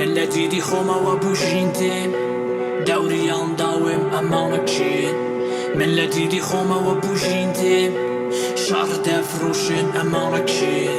من لە دیدی خۆمەوە بۆ ژین تێم، دەوریان داوم ئەمانە کێن؟ من لە دیدی خۆمەوە بۆ ژین تێم، شەڕ دەفرۆشن ئەمانە کێن؟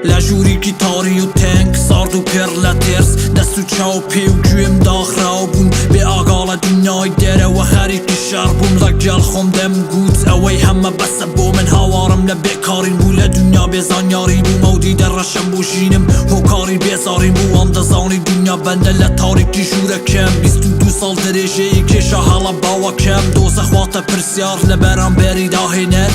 لە ژوورێکی تاری و تەنگ، سارد و پڕ لە ترس، دەست و چاو پێ و گوێم داخراو بوون، بێ ئاگا لە دونیای دەرەوە خەریکی شەڕ بووم، لەگەڵ خۆم دەمگوت ئەوەی هەمە بەسە بۆ من، هاوارم لە بێکاریم بوو، لە دونیا بێ زانیاری بووم، ئەو دیدە ڕەشەم بۆ ژینم هۆکاری بێزاریم بوو، وام دەزانی دونیا بەندە لە تاریکی ژوورەکەم، 22 ساڵ درێژەی کێشا هەڵە باوەکەم، دۆزەخ واتە پرسیار لە بەرامبەری داهێنەر،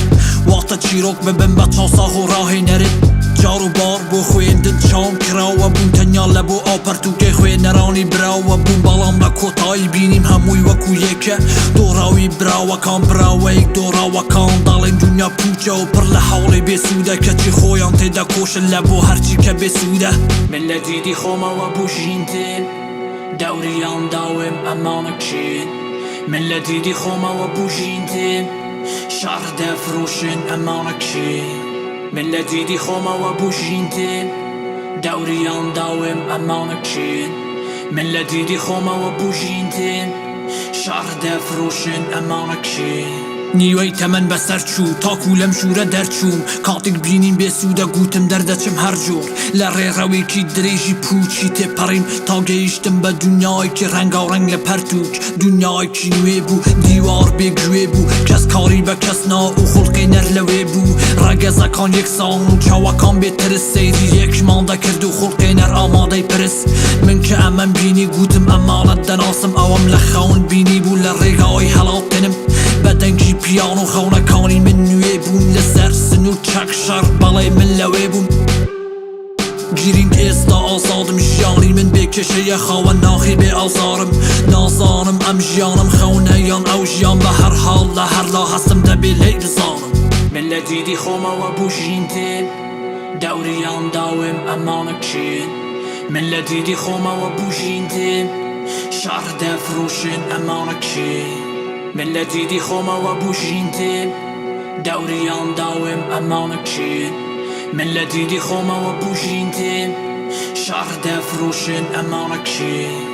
واتە چیرۆک ببم بە چاوساغ و ڕاهێنەرت، جار و بار بۆ خوێندن چاوم کراوە بوون، تەنیا لە بۆ ئەو پەرتووکەی خوێنەرانی براوە بوون، بەڵام لە کۆتایی بینیم هەمووی وەکو یەکە، دۆڕاوی براوەکان براوەی دۆڕاوەکان، دەڵێن دونیا پوچە و پڕ لە هەوڵی بێسوودە، کەچی خۆیان تێدەکۆشن لە بۆ هەرچی کە بێسوودە. من لە دیدی خۆمەوە بۆ ژین تێم، دەوریان داوم ئەمانە کێن؟ من لە دیدی خۆمەوە بۆ ژین تێم، شەڕ دەفرۆشن ئەمانە کێن؟ من لە دیدی خۆمەوە بۆ ژین تێم، دەوریان داوم ئەمانە کێن؟ من لە دیدی خۆمەوە بۆ ژین تێم، شەڕ دەفرۆشن ئەمانە کێن؟ نیوەی تەمەن بەسەر چوو تاکو لەم ژوورە دەرچووم، کاتێک بینیم بێسوودە گوتم دەردەچم هەر جۆر، لە ڕێڕەوێکی درێژی پووچی تێپەڕیم تا گەیشتم بە دونیایەکی ڕەنگاوڕەنگ لە پەرتووک، دونیایەکی نوێ بوو، دیوار بێ گوێ بوو، کەس کاری بە کەس نا و خوڵقێنەر لەوێ بوو، ڕەگەزەکان یەکسان و چاوەکان بێ ترس سەیری یەکمان دەکرد و خوڵقێنەر ئامادەی پرس. من کە ئەمەم بینی گوتم ئەمانەت دەناسم، ئەوەم لە خەون بینی بوو لە ڕێگای هەڵاتنم، بە دەنگی پیانۆ خەونەکانی من نوێ بوون، لەسەر سنوور چەک شەڕ بەڵێ من لەوێ بووم. گرینگ ئێستا ئازادم ژیانی من بێ کێشەیە خاوەن ناخی بێ ئازارم، نازانم ئەم ژیانم خەونە یان ئەو ژیان، بە هەر حاڵ لە هەر لا هەستم دەبێ لێی بزانم. من لە دیدی خۆمەوە بۆ ژین تێم، دەوریان داوم ئەمانە کێن؟ من لە دیدی خۆمەوە بۆ ژین تێم، شەڕ دەفرۆشن ئەمانە کێن؟ من لە دیدی خۆمەوە بۆ ژین تێم، دەوریان داوم ئەمانە کێن؟ من لە دیدی خۆمەوە بۆ ژین تێم، شەڕ دەفرۆشن ئەمانە کێن؟